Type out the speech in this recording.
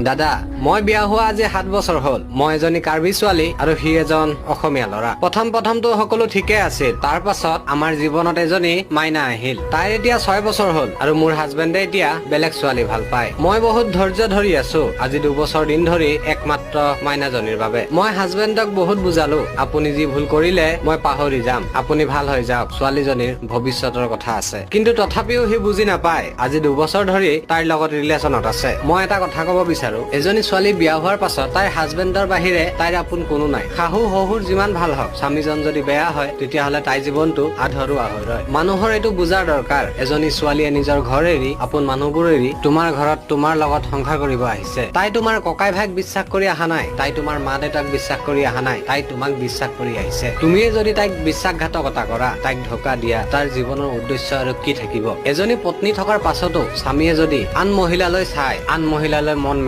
দাদা, মই বিয়া হোৱা আজি 7 বছৰ হ'ল। মই এজনী কাৰ্বি ছোৱালী আৰু সি এজন অসমীয়া ল'ৰা। প্ৰথম প্ৰথমটো সকলো ঠিকে আছিল। তাৰ পাছত আমাৰ জীৱনত এজনী মাইনা আহিল। তাইৰ এতিয়া 6 বছৰ হ'ল আৰু মোৰ হাজবেণ্ডে এতিয়া বেলেগ ছোৱালী ভাল পায়। মই বহুত ধৈৰ্য ধৰি আছো আজি 2 বছৰ দিন ধৰি, একমাত্ৰ মাইনাজনীৰ বাবে। মই হাজবেণ্ডক বহুত বুজালো, আপুনি যি ভুল কৰিলে মই পাহৰি যাম, আপুনি ভাল হৈ যাওক, ছোৱালীজনীৰ ভৱিষ্যতৰ কথা আছে। কিন্তু তথাপিও সি বুজি নাপায়। আজি 2 বছৰ ধৰি তাইৰ লগত ৰিলেশ্যনত আছে। মই এটা কথা ক'ব বিচাৰো, এজনী ছোৱালী বিয়া হোৱাৰ পাছত তাইৰ হাজবেণ্ডৰ বাহিৰে তাইৰ আপোন কোনো নাই। শাহু শহুৰ যিমান ভাল হওক, স্বামীজন যদি বেয়া হয়, তেতিয়াহ'লে তাইৰ জীৱনটো আধৰুৱা হৈ ৰয়। মানুহৰ এইটো বুজাৰ দৰকাৰ, এজনী ছোৱালীয়ে নিজৰ ঘৰ এৰি, আপোন মানুহবোৰ এৰি তোমাৰ ঘৰত তোমাৰ লগত সংসাৰ কৰিব আহিছে। তাই তোমাৰ ককাই ভাইক বিশ্বাস কৰি অহা নাই, তাই তোমাৰ মা দেউতাক বিশ্বাস কৰি অহা নাই, তাই তোমাক বিশ্বাস কৰি আহিছে। তুমিয়ে যদি তাইক বিশ্বাসঘাতকতা কৰা, তাইক ধোকা দিয়া, তাৰ জীৱনৰ উদ্দেশ্য আৰু কি থাকিব? এজনী পত্নী থকাৰ পাছতো স্বামীয়ে যদি আন মহিলালৈ চাই, আন মহিলালৈ মন